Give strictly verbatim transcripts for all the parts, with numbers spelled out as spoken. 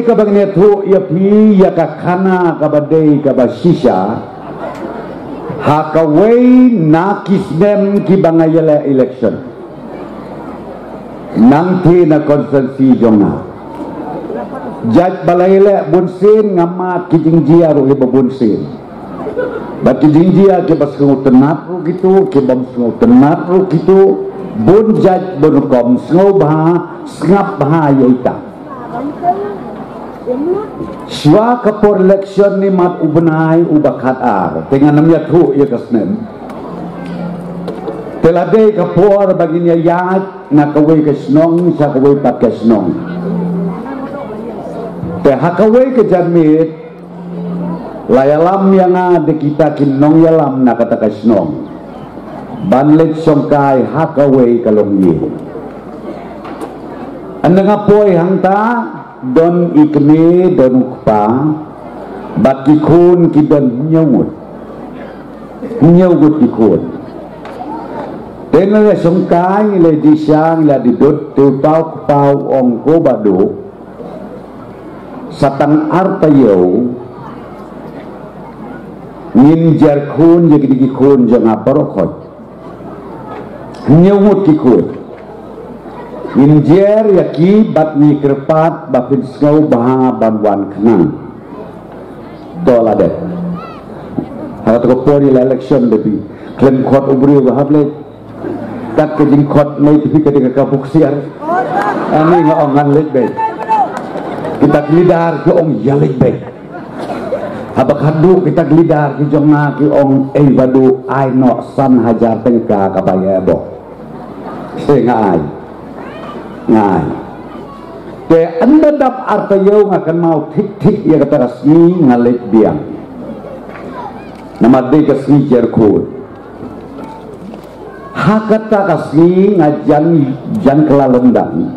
Kaba ngin ïathuh ïa phi ïa ka khana kaba dei kaba shisha ha kawei na ki snem kiba nga ïaleh election. Nangta na constituency jong nga, jait ba la ïaleh bunsien, nga mad ki jingjia ruh hi ba bunsien. Bad ki jingjia kiba sngewtynnat ruh kito, kibym sngewtynnat ruh kito, bun jait bun rukom, sngewbha, sngap bha ïa ita. Shuwa ka por election, imat u bnai uba khatar, te ngan ym ïathuh ïa ka snem. Te la dei ka por ba ngin ïa ïaid na kawei ka shnong sha kawei pat ka shnong. Te ha kawei ka janmiet la ïalam ïa nga da kita ki nongïalam na kata ka shnong ban leit shongkai ha kawei ka longïing. Ynda nga poi hangta, don i kmie, don u kpa, bad ki khun ki don hynñiew ngut. Hynñiew ngut ki khun. Te ngi la shongkai, ngi la dih sha, ngi la dih dud, te uta u kpa u ong, ko Bah Duh, sa tang ar taïew ngin jer khun ïa kine ki khun jong nga baroh khoit. Hynñiew ngut ki khun. Ngin jer ïa ki bad ngi kyrpad ba phin sngewbha ban wan khnang. To la dep. Ha kata ka por ïa la election, da phi khlem khot u briew ba hap leit. Kat ka jingkhot mei, te phi ka dei ka buk siar. Ani nga ong ngan leit beit. Kita ki leader ki ong ïa leit beit. Haba khadduh kita ki leader ki jong nga ki ong, ei Bah Duh, ai noh san hajar tyngka kaba ïa bok. Te nga ai. Nga ai. Te ynda dap ar taïew, nga kynmaw thik thik ïa kata ka sngi, nga leit biang. Namar dei ka sngi jer khun. Ha kata ka sngi nga jan, jan kylla lyndang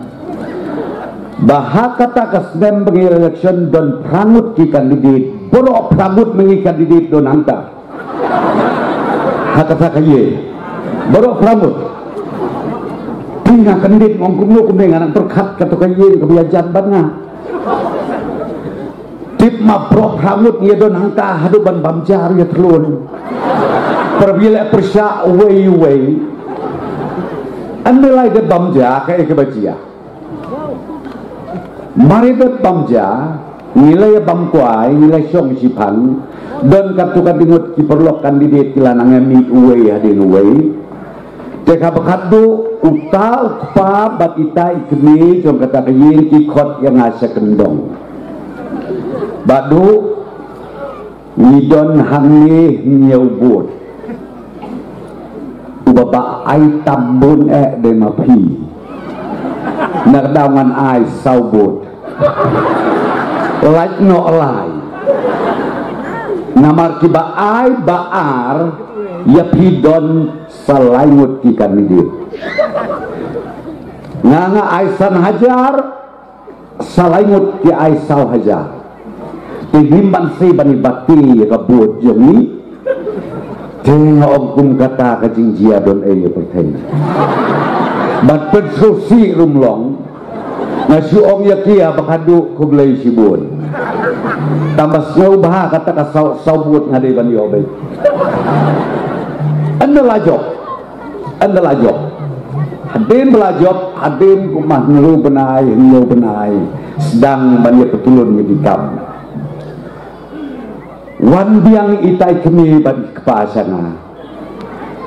ba ha kata ka snem ba ngi election don phra ngut ki candidate, baroh phra ngut ma ngi candidate don hangta. Ha kata ka ïing baroh phra ngut. Te nga kyndit, nga ong kumno kumne, nga nang pyrkhat kato ka ïing kaba ïajan bad nga. Tip ma, baroh phra ngut ngi ïa don hangta haduh ban bam ja ruh ïa thlun. Para bym ïaleh pyrshah uwei uwei. Ynda la dep bam ja, kaei kaba jia? Mar ïa dep bam ja, ngi la ïa bam kwai, ngi la shong shiphang. Don katto katne ngut ki paralok candidate ki la nang ïa mih uwei hadien uwei. Te kaba khadduh, uta u kpa bad ita i kmie jong kata ka ïing ki khot ïa nga sha kyndong. Bah Duh, ngi don hangne hynñiew vote. Uba bah ai tam bun eh dei ma phi. Na ka daw ngan ai saw vote. Lait noh lai. Namar kiba ai ba ar, ïa phi don sa lai ngut ki candidate. Nga, nga ai san hajar, sa lai ngut ki ai saw hajar. Te ngim ban sei ban ïa bati ïa ka vote jong ngi. Te nga ong kum kata ka jingjia don ei ïa pyrthei. Ban pynsngewsih ruh ym long. Nga shu ong ïa ki, haba khadduh khublei shibun. Tang ba sngewbha kata ka saw, saw vote nga dei ban ïoh beit. Ynda la jop. Ynda la jop. Hadien ba la jop, hadien kumba hynriew bnai, hynñiew bnai, sdang ban ïa pyntylun ïa ki kam. Wan biang ita i kmie bad i kpa sha nga.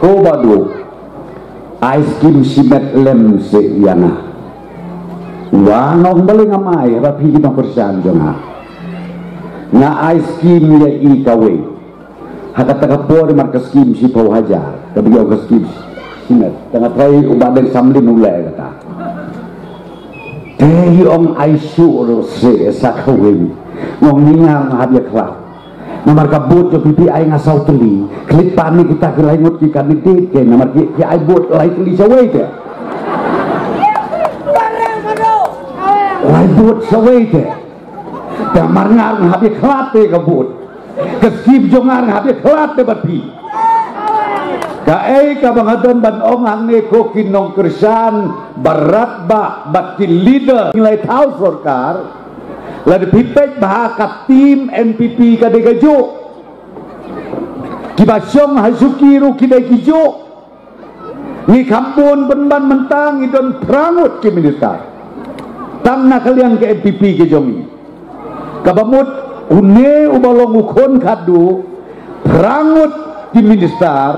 Ko Bah Duh, ai skim shimet lem seh ïa nga. Wa, nga ong balei ngam ai, haba phi ki nongkyrshan jong nga. Nga ai skim ïa i kawei. Ha kata ka por imat ka skim shiphew hajar, kaba ïoh ka skim shimet. Te nga trai u Bah Deng Samlin u leh kata. Te i ong ai shuh ruh seh sa kawei. Nga ong ngi nga hap ïa khlad. Namar ka vote jong phi phi ai nga saw tylli. Khlip pat ni kita ki lai ngut ki candidate ke, namar ki, ki ai vote lai tylli sawei te. Lai vote sawei te. Te namar nga nga hap ïa khlad te ka vote. Ka skim jong nga nga hap ïa khlad te bad phi. Kaei kaba nga don ban ong hangne ko ki nongkyrshan, baroh ba, bad ki leader, ngi lai thaw sorkar. Lada phi peit bha ka team N P P ka dei kajuh. Kiba shong ha shuki ruh ki dei kijuh. Ngi kham bun pynban mynta ngi don phra ngut ki minister. Tang na ka liang ka N P P ka jong ngi. Kaba mut une uba long u khun khadduh, phra ngut ki minister,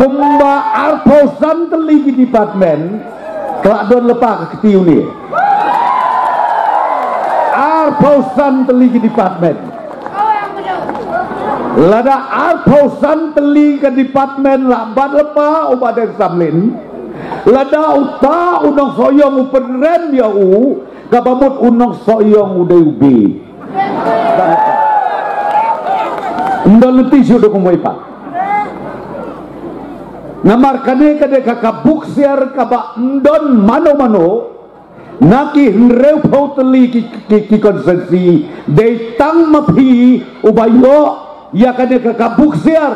kumba arphew san tylli ki department, ka la don lypa ka kti une. Arphew san tylli ki department. Lada arphew san tylli ka department la bat lypa u Bah Deng Samlin, lada uta u nongsohïong u pynrem ïa u, kaba mut u nongsohïong u dei u B. Ym don lynti shuh da kumwei pat. Namar kane ka dei ka, ka buksiar kaba ym don mano mano na ki hynriewphew tylli ki, ki, ki constituency, dei tang ma phi uba ïoh ïa kane ka, ka buksiar.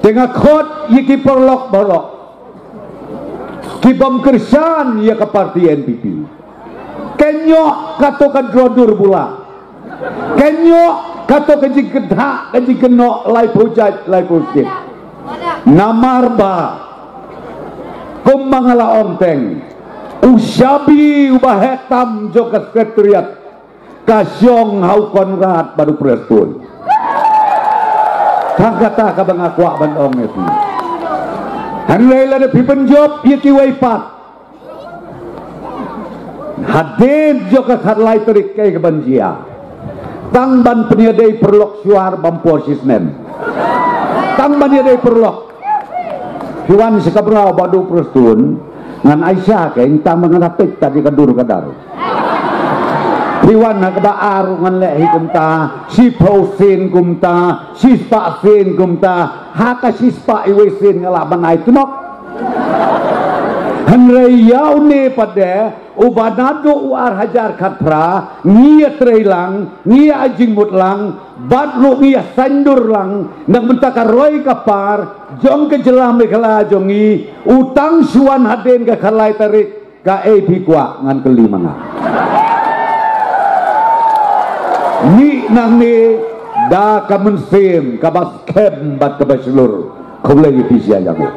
Te nga khot ïa ki paralok baroh ki bym kyrshan ïa ka party N P P. Kein ïoh kato ka dro dur bula. Kein ïoh kato ka jingkynthah ka jingkynnoh laiphew jait laiphew skit. Namar ba kumba nga la ong teng, u shabi uba heh tam jong ka Secretariat ka shong ha u Conrad bad u Prestone. Tang kata kaba nga kwah ban ong ïa phi. Hynrei lada phi pynjop ïa kiwei pat, hadien jong ka khatlai tarik kaei kaban jia? Tang ban pynïadei paralok shuwa bam por shisnem. Tang ban ïadei paralok. Phi wan sha kamra u Bah Prestone, ngan ai sha kein, tang ba ngan da peit ta dei ka dur ka dar. Phi wan ha kaba ar ngan leh hi kumta, shiphew sien kumta, shispah sien kumta, ha ka shispah iwei sien nga lah ban ai tnok. Hynrei ïa une pat de, uba naduh u ar hajar khatphra, ngi ïatrei lang, ngi ïa ai jingmut lang, bad ruh ngi ïa saiñdur lang, na ka bynta ka roi ka par jong ka jylla Meghalaya jong ngi, u tang shu wan hadien ka khatlai tarik, kaei phi kwah ngan kylli ma nga. Mih nangne da ka mynsiem kaba skhem bad kaba shlur. Khublei ïa phi sha ïa ngi.